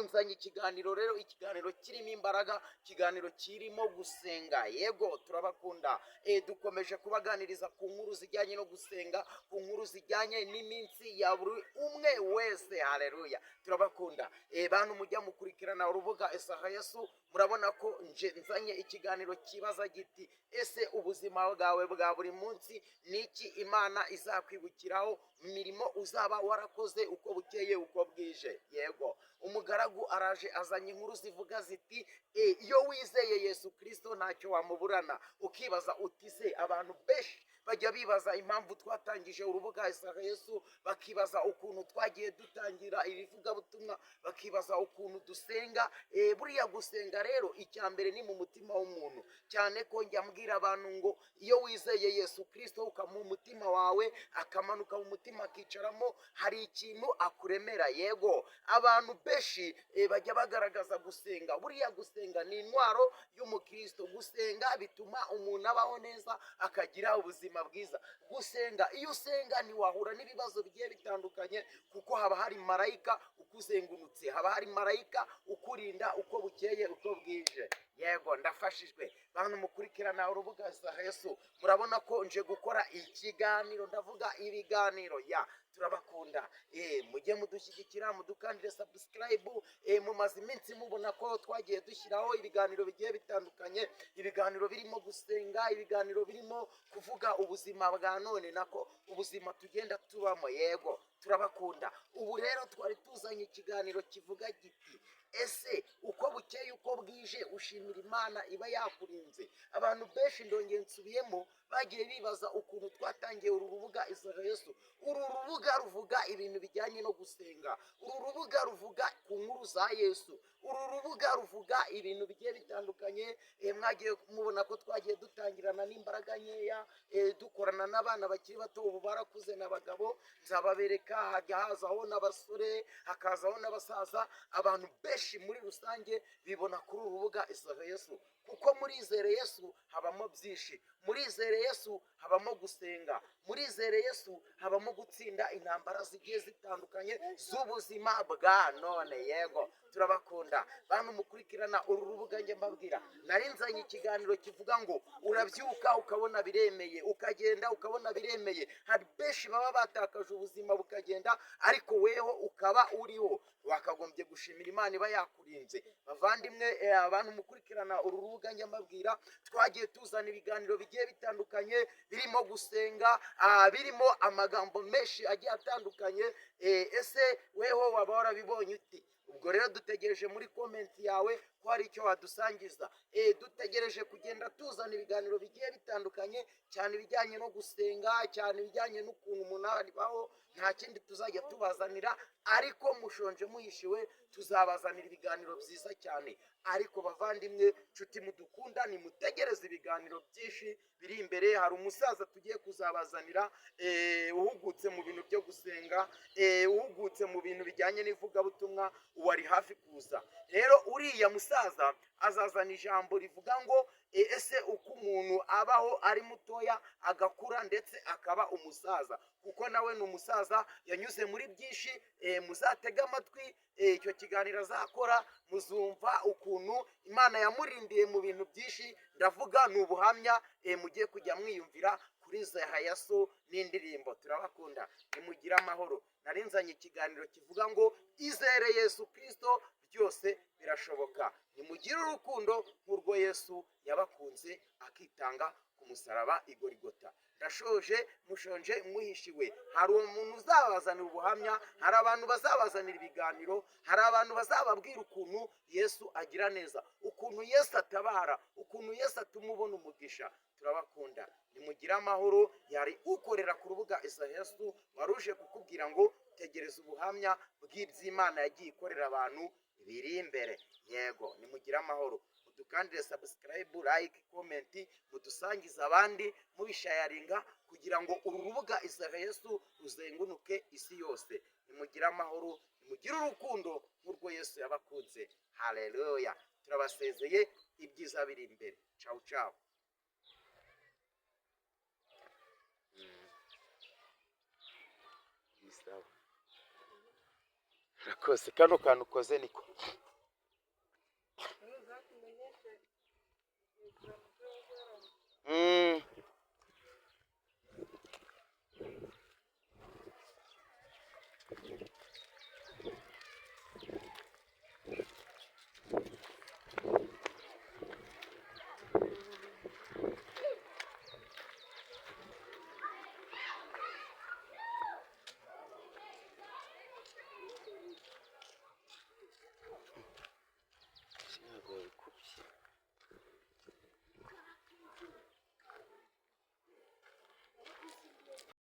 Ubu nzanye ikiganiro rero, ikiganiro kirimo imbaraga, ikiganiro kirimo gusenga. Yego, turabakunda. Dukomeje kubaganiriza ku nkuru zijyanye no gusenga, ku nkuru zijyanye n'iminsi ya buri umwe wese. Haleluya, turabakunda. Bantu mujya mukurikirana urubuga Esaha Yesu, murabona ko nje nzanye ikiganiro kibaza giti: "Ese ubuzima bwawe bwa buri munsi ni iki Imana izakwibukiraho mu mirimo uzaba warakoze uko bukeye uko bwije?" Yego, umugaragu araje, azanye inkuru zivuga ziti: "Iyo wizeye Yesu Kirisito ntacyo wamuburana." Ukibaza uti: "Se abantu benshi bajya bibaza impamvu twatangije urubuga Isaha Yesu, bakibaza ukuntu twagiye dutangira iri vugabutumwa, bakibaza ukuntu dusenga." Buriya gusenga rero, icya mbere ni mu mutima w'umuntu, cyane ko njya mbwira abantu ngo iyo wizeye Yesu Kirisito, ukamuha umutima wawe, akamanuka mu mutima akicaramo, hari ikintu akuremera. Yego, abantu benshi bajya bagaragaza gusenga. Buriya gusenga ni intwaro y'umukristo. Gusenga bituma umuntu abaho neza, akagira ubuzima bwiza. Gusenga, iyo usenga ntiwahura n'ibibazo bigiye bitandukanye, kuko haba hari marayika ukuzengurutse, haba hari marayika ukurinda uko bukeye uko bwije. Yego, ndafashijwe. Bantu mukurikirana urubuga Yesu, murabona ko nje gukora ikiganiro, ndavuga ibiganiro ya turabakunda. Mujye mudushyigikira, mudukandire subscribe. Mumaze iminsi mubona ko twagiye dushyiraho ibiganiro bigiye bitandukanye, ibiganiro birimo gusenga, ibiganiro birimo kuvuga ubuzima bwa none, nako ubuzima tugenda tubamo. Yego, turabakunda. Ubu rero twari tuzanye ikiganiro kivuga giti: "Ese uko bukeye uko bwije ushimira Imana iba yakurinze?" Abantu benshi, ndongeye nsubiyemo, bagiye bibaza ukuntu twatangiye uru rubuga Isaha Yesu. Uru rubuga ruvuga ibintu bijyanye no gusenga, uru rubuga ruvuga ku nkuru za Yesu, uru rubuga ruvuga ibintu bigiye bitandukanye. Mwagiye mubona ko twagiye dutangirana n'imbaraga nkeya, dukorana n'abana bakiri bato. Ubu barakuze n'abagabo, nzababereka. Hajya hazaho n'abasore, hakazaho n'abasaza. Abantu benshi muri rusange bibona kuri uru rubuga Isaha Yesu, kuko muri Izere Yesu habamo byinshi. Muri Izere Yesu habamo gusenga, muri Izere Yesu habamo gutsinda intambara zigiye zitandukanye z'ubuzima bwa none. Yego, turabakunda. Bantu mukurikirana uru rubuga, njye mbabwira, nari nzanye ikiganiro kivuga ngo urabyuka ukabona biremeye, ukagenda ukabona biremeye. Hari benshi baba batakaje ubuzima bukagenda, ariko weho ukaba uriho, wakagombye gushimira Imana iba yakurinze. Bavandimwe, abantu mukurikirana uru rubuga, njya mbabwira, twagiye tuzana ibiganiro bigiye bitandukanye birimo gusenga, birimo amagambo menshi agiye atandukanye. Ese weho waba warabibonye uti? Ubwo rero dutegereje muri comment yawe ko hari icyo wadusangiza. Dutegereje kugenda tuzana ibiganiro bigiye bitandukanye, cyane ibijyanye no gusenga, cyane ibijyanye n'ukuntu umuntu abaho. Nta kindi tuzajya tubazanira, ariko mushonje muhishiwe, tuzabazanira ibiganiro byiza cyane. Ariko bavandimwe, nshuti mudukunda, nimutegereze ibiganiro byinshi biri imbere. Hari umusaza tugiye kuzabazanira, uhugutse mu bintu byo gusenga, uhugutse mu bintu bijyanye n'ivugabutumwa, uwo ari hafi kuza. Rero uriya musaza azazana ijambo rivuga ngo ese uko umuntu abaho ari mutoya, agakura, ndetse akaba umusaza, kuko nawe ni umusaza, yanyuze muri byinshi. Muzatege amatwi icyo kiganiro azakora, muzumva ukuntu Imana yamurindiye mu bintu byinshi. Ndavuga ni ubuhamya mugiye kujya mwiyumvira kuri Zahayaso n'indirimbo. Turabakunda, nimugire amahoro. Nari nzanye ikiganiro kivuga ngo izere Yesu Kirisito, byose birashoboka. Nimugire urukundo nk'urwo Yesu yabakunze akitanga ku musaraba i Gorigota. Ndashoje, mushonje muhishiwe. Hari umuntu uzabazanira ubuhamya, hari abantu bazabazanira ibiganiro, hari abantu bazababwira ukuntu Yesu agira neza, ukuntu Yesu atabara, ukuntu Yesu atuma ubona umugisha. Turabakunda, nimugire amahoro. Yari ukorera ku rubuga Isahesu, waruje kukubwira ngo tegereza ubuhamya bw'iby'Imana yagiye ikorera abantu biri imbere. Yego, nimugire amahoro. Mudukandire subscribe, like, comment, mudusangize abandi, mubishayaringa kugira ngo uru rubuga Isahesu ruzenguruke isi yose. Nimugire amahoro, nimugire urukundo nk'urwo Yesu yabakunze. Haleluya, turabasezeye, ibyiza biri imbere. Ciao ciao. Ni sawa. Urakoze, kano kantu ukoze niko. Uzakumenyeshe igihe turamutoza.